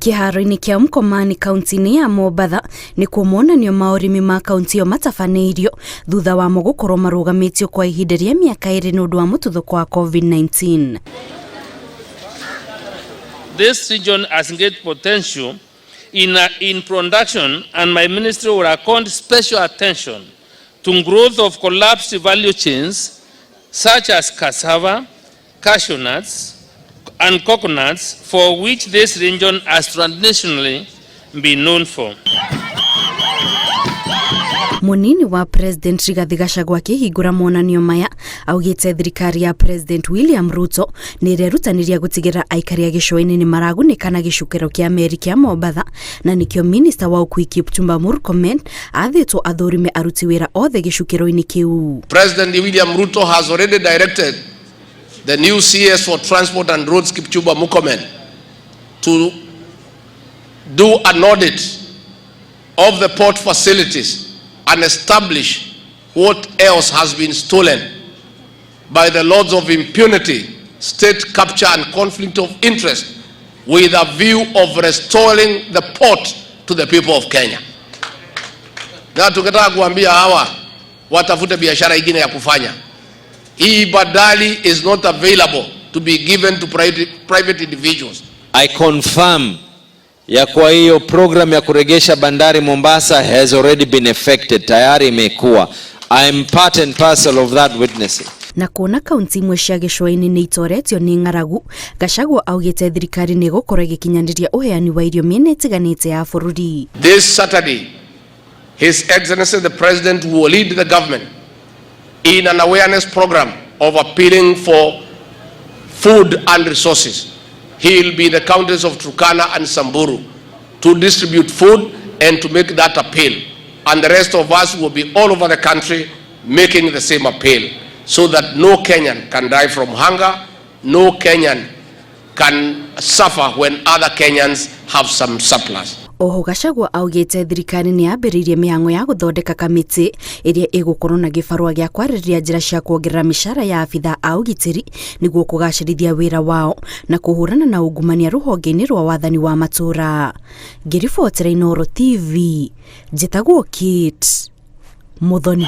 Kĩharo-inĩ kĩa Mkomani kaunti-inĩ ya Mombatha nĩkuo monanio ma ũrĩmi ma kaunti ĩyo matabanĩirio thutha wamo gũkorwo marũgamĩtio kwa ihinda rĩa mĩaka 2 nĩ ũndũ wa mũtuthũko wa COVID-19. This region has great potential in production, and my ministry will accord special attention to growth of collapsed value chains such as cassava, cashew nuts, and coconuts, for which this region has traditionally been known for. Munini wa President Rigathi Gachagua akĩhingũra monanio maya augĩte thirikari ya President William Ruto nĩ ĩrerutanĩria gũtigĩrĩra aikari a gĩcũa-inĩ nĩ maragunĩka na gĩcukĩro kĩa meri kĩa Mombatha, na nĩkĩo minista wa ũkui Kipchumba Murkomen athĩtwo athũrime aruti wĩra othe gĩcukĩro-inĩ kĩu. President William Ruto has already directed the new CS for Transport and Roads, Kipchumba Murkomen, to do an audit of the port facilities and establish what else has been stolen by the lords of impunity, state capture and conflict of interest, with a view of restoring the port to the people of Kenya. Na tukitaka kuambia hawa watafute biashara ingine ya kufanya. Hii bandari is not available to be given to private individuals. I confirm ya kwa hiyo program ya kuregesha bandari Mombasa has already been effected, tayari imekuwa. I am part and parcel of that witnessing. Na kuona kaunti imwe cia gĩcũa-inĩ nĩ itoretio nĩ ng'aragu, Gachagua augĩte thirikari nĩ ĩgũkorwo ĩgĩkinyanĩria ũheani wa irio mĩena ĩtiganĩte ya bũrũri. This Saturday, His Excellency the President will lead the government in an awareness program of appealing for food and resources. He will be in the counties of Turkana and Samburu to distribute food and to make that appeal. And the rest of us will be all over the country making the same appeal so that no Kenyan can die from hunger, no Kenyan can suffer when other Kenyans have some surplus. Oho Gachagua augĩte thirikari nĩ yambĩrĩirie mĩhang'o ya gũthondeka kamĩtĩ ĩrĩa ĩgũkorwo na gĩbarũa gĩa kwarĩrĩria njĩra cia kuongerera mĩcara ya abithaa a ũgitĩri nĩguo kũgacĩrithia wĩra wao na kũhũrana na ungumania rũhonge-inĩ rwa wathani wa matũũra. Ngĩribotera Inooro TV, njĩtagwo Kate Muthoni.